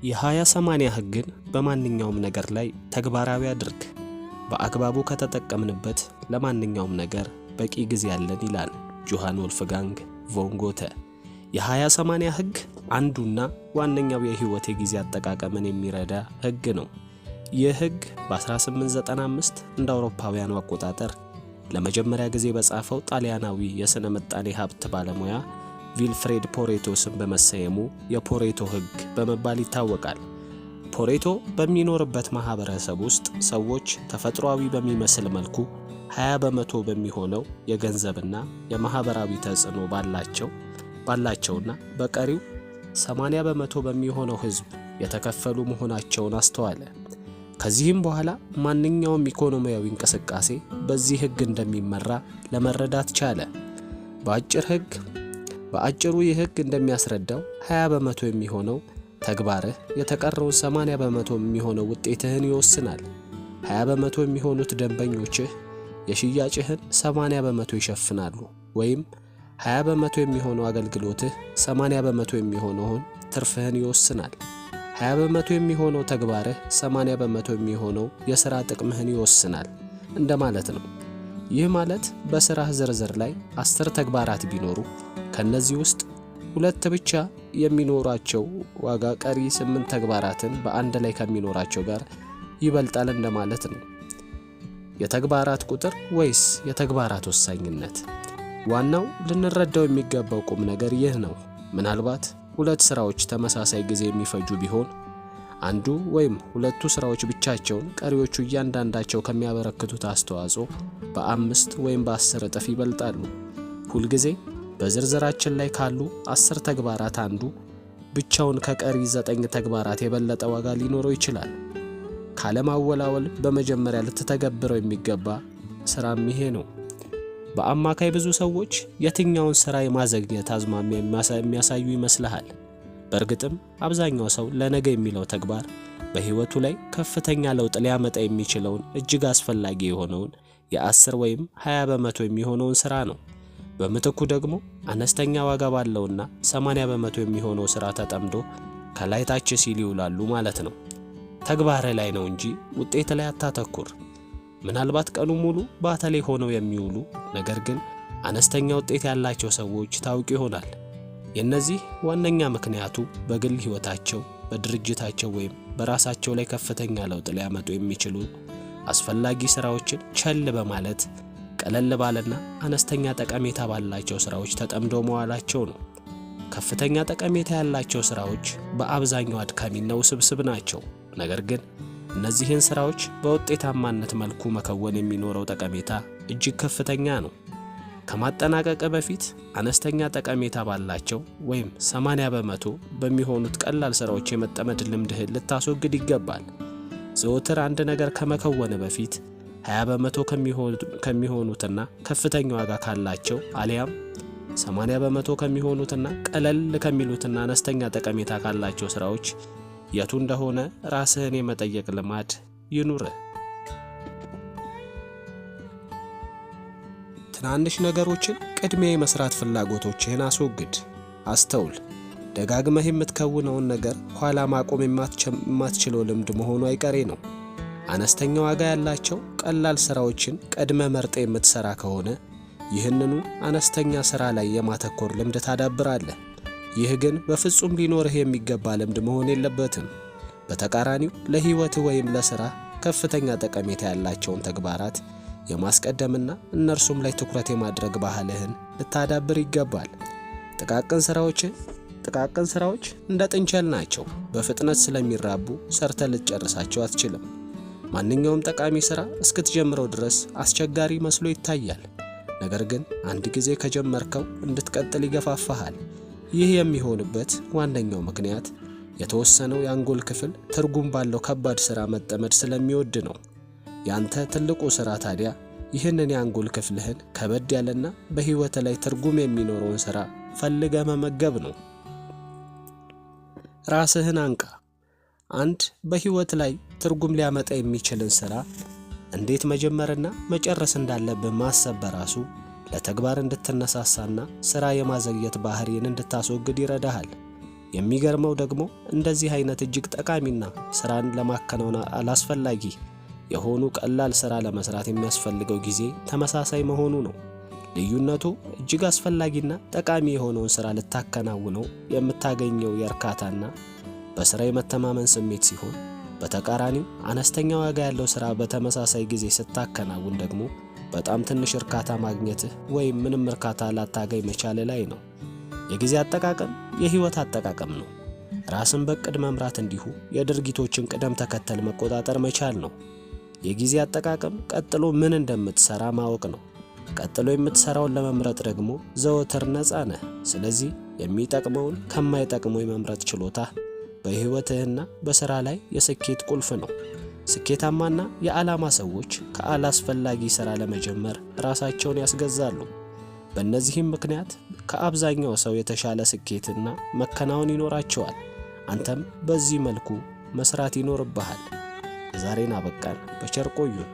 የ20/80 ህግን በማንኛውም ነገር ላይ ተግባራዊ አድርግ። በአግባቡ ከተጠቀምንበት ለማንኛውም ነገር በቂ ጊዜ አለን ይላል ጆሃን ወልፍጋንግ ቮን ጎተ። የ20/80 ህግ አንዱና ዋነኛው የህይወት የጊዜ አጠቃቀምን የሚረዳ ህግ ነው። ይህ ህግ በ1895 እንደ አውሮፓውያኑ አቆጣጠር ለመጀመሪያ ጊዜ በጻፈው ጣሊያናዊ የሥነ ምጣኔ ሀብት ባለሙያ ቪልፍሬድ ፖሬቶ ስም በመሰየሙ የፖሬቶ ህግ በመባል ይታወቃል። ፖሬቶ በሚኖርበት ማህበረሰብ ውስጥ ሰዎች ተፈጥሯዊ በሚመስል መልኩ 20% በሚሆነው የገንዘብና የማህበራዊ ተጽዕኖ ባላቸውና በቀሪው 80% በሚሆነው ህዝብ የተከፈሉ መሆናቸውን አስተዋለ። ከዚህም በኋላ ማንኛውም ኢኮኖሚያዊ እንቅስቃሴ በዚህ ህግ እንደሚመራ ለመረዳት ቻለ። በአጭር ህግ በአጭሩ ይህ ህግ እንደሚያስረዳው 20% የሚሆነው ተግባርህ የተቀረውን 80% የሚሆነው ውጤትህን ይወስናል። 20% የሚሆኑት ደንበኞችህ የሽያጭህን 80% ይሸፍናሉ፣ ወይም 20% የሚሆነው አገልግሎትህ 80% የሚሆነውን ትርፍህን ይወስናል። 20% የሚሆነው ተግባርህ 80% የሚሆነው የሥራ ጥቅምህን ይወስናል እንደማለት ነው። ይህ ማለት በሥራህ ዝርዝር ላይ 10 ተግባራት ቢኖሩ ከነዚህ ውስጥ ሁለት ብቻ የሚኖራቸው ዋጋ ቀሪ 8 ተግባራትን በአንድ ላይ ከሚኖራቸው ጋር ይበልጣል እንደማለት ነው። የተግባራት ቁጥር ወይስ የተግባራት ወሳኝነት? ዋናው ልንረዳው የሚገባው ቁም ነገር ይህ ነው። ምናልባት ሁለት ስራዎች ተመሳሳይ ጊዜ የሚፈጁ ቢሆን አንዱ ወይም ሁለቱ ስራዎች ብቻቸውን ቀሪዎቹ እያንዳንዳቸው ከሚያበረክቱት አስተዋጽኦ በ5 ወይም በ10 እጥፍ ይበልጣሉ። ሁልጊዜ በዝርዝራችን ላይ ካሉ 10 ተግባራት አንዱ ብቻውን ከቀሪ 9 ተግባራት የበለጠ ዋጋ ሊኖረው ይችላል። ካለማወላወል በመጀመሪያ ልትተገብረው የሚገባ ስራም ይሄ ነው። በአማካይ ብዙ ሰዎች የትኛውን ስራ የማዘግየት አዝማሚያ የሚያሳዩ ይመስልሃል? በእርግጥም አብዛኛው ሰው ለነገ የሚለው ተግባር በህይወቱ ላይ ከፍተኛ ለውጥ ሊያመጣ የሚችለውን እጅግ አስፈላጊ የሆነውን የ10 ወይም 20% የሚሆነውን ስራ ነው። በምትኩ ደግሞ አነስተኛ ዋጋ ባለውና 80% የሚሆነው ስራ ተጠምዶ ከላይ ታች ሲል ይውላሉ ማለት ነው። ተግባርህ ላይ ነው እንጂ ውጤት ላይ አታተኩር። ምናልባት ቀኑ ሙሉ ባተሌ ሆነው የሚውሉ ነገር ግን አነስተኛ ውጤት ያላቸው ሰዎች ታውቅ ይሆናል። የነዚህ ዋነኛ ምክንያቱ በግል ህይወታቸው፣ በድርጅታቸው ወይም በራሳቸው ላይ ከፍተኛ ለውጥ ሊያመጡ የሚችሉ አስፈላጊ ስራዎችን ቸል በማለት ቀለል ባለና አነስተኛ ጠቀሜታ ባላቸው ስራዎች ተጠምደው መዋላቸው ነው። ከፍተኛ ጠቀሜታ ያላቸው ስራዎች በአብዛኛው አድካሚና ውስብስብ ናቸው። ነገር ግን እነዚህን ስራዎች በውጤታማነት መልኩ መከወን የሚኖረው ጠቀሜታ እጅግ ከፍተኛ ነው። ከማጠናቀቅ በፊት አነስተኛ ጠቀሜታ ባላቸው ወይም 80% በሚሆኑት ቀላል ስራዎች የመጠመድ ልምድህን ልታስወግድ ይገባል። ዘወትር አንድ ነገር ከመከወን በፊት 20% ከሚሆኑትና ከፍተኛ ዋጋ ካላቸው አሊያም 80% ከሚሆኑትና ቀለል ከሚሉትና አነስተኛ ጠቀሜታ ካላቸው ስራዎች የቱ እንደሆነ ራስህን የመጠየቅ ልማድ ይኑርህ። ትናንሽ ነገሮችን ቅድሚያ የመስራት ፍላጎቶችህን አስወግድ። አስተውል። ደጋግመህ የምትከውነውን ነገር ኋላ ማቆም የማትችለው ልምድ መሆኑ አይቀሬ ነው። አነስተኛ ዋጋ ያላቸው ቀላል ስራዎችን ቀድመህ መርጠህ የምትሰራ ከሆነ ይህንኑ አነስተኛ ስራ ላይ የማተኮር ልምድ ታዳብራለህ። ይህ ግን በፍጹም ሊኖርህ የሚገባ ልምድ መሆን የለበትም። በተቃራኒው ለህይወትህ ወይም ለስራ ከፍተኛ ጠቀሜታ ያላቸውን ተግባራት የማስቀደምና እነርሱም ላይ ትኩረት የማድረግ ባህልህን ልታዳብር ይገባል። ጥቃቅን ስራዎች ጥቃቅን ስራዎች እንደ ጥንቸል ናቸው። በፍጥነት ስለሚራቡ ሰርተህ ልትጨርሳቸው አትችልም። ማንኛውም ጠቃሚ ስራ እስክትጀምረው ድረስ አስቸጋሪ መስሎ ይታያል። ነገር ግን አንድ ጊዜ ከጀመርከው እንድትቀጥል ይገፋፋሃል። ይህ የሚሆንበት ዋነኛው ምክንያት የተወሰነው የአንጎል ክፍል ትርጉም ባለው ከባድ ስራ መጠመድ ስለሚወድ ነው። ያንተ ትልቁ ስራ ታዲያ ይህንን የአንጎል ክፍልህን ከበድ ያለና በህይወት ላይ ትርጉም የሚኖረውን ስራ ፈልገህ መመገብ ነው። ራስህን አንቃ። አንድ በህይወት ላይ ትርጉም ሊያመጣ የሚችልን ስራ እንዴት መጀመርና መጨረስ እንዳለብህ ማሰብ በራሱ ለተግባር እንድትነሳሳና ስራ የማዘግየት ባህሪን እንድታስወግድ ይረዳሃል። የሚገርመው ደግሞ እንደዚህ አይነት እጅግ ጠቃሚና ስራን ለማከናወን አላስፈላጊ የሆኑ ቀላል ስራ ለመስራት የሚያስፈልገው ጊዜ ተመሳሳይ መሆኑ ነው። ልዩነቱ እጅግ አስፈላጊና ጠቃሚ የሆነውን ስራ ልታከናውነው የምታገኘው የእርካታና በስራ የመተማመን ስሜት ሲሆን፣ በተቃራኒው አነስተኛ ዋጋ ያለው ስራ በተመሳሳይ ጊዜ ስታከናውን ደግሞ በጣም ትንሽ እርካታ ማግኘትህ ወይም ምንም እርካታ ላታገኝ መቻል ላይ ነው። የጊዜ አጠቃቀም የህይወት አጠቃቀም ነው። ራስን በእቅድ መምራት እንዲሁ የድርጊቶችን ቅደም ተከተል መቆጣጠር መቻል ነው። የጊዜ አጠቃቀም ቀጥሎ ምን እንደምትሰራ ማወቅ ነው። ቀጥሎ የምትሰራውን ለመምረጥ ደግሞ ዘወትር ነፃ ነህ። ስለዚህ የሚጠቅመውን ከማይጠቅመው የመምረጥ ችሎታ በህይወትህና በስራ ላይ የስኬት ቁልፍ ነው። ስኬታማና የዓላማ ሰዎች ከአላስፈላጊ ስራ ለመጀመር ራሳቸውን ያስገዛሉ። በእነዚህም ምክንያት ከአብዛኛው ሰው የተሻለ ስኬትና መከናወን ይኖራቸዋል። አንተም በዚህ መልኩ መስራት ይኖርብሃል። የዛሬን አበቃን። በቸር ቆዩን።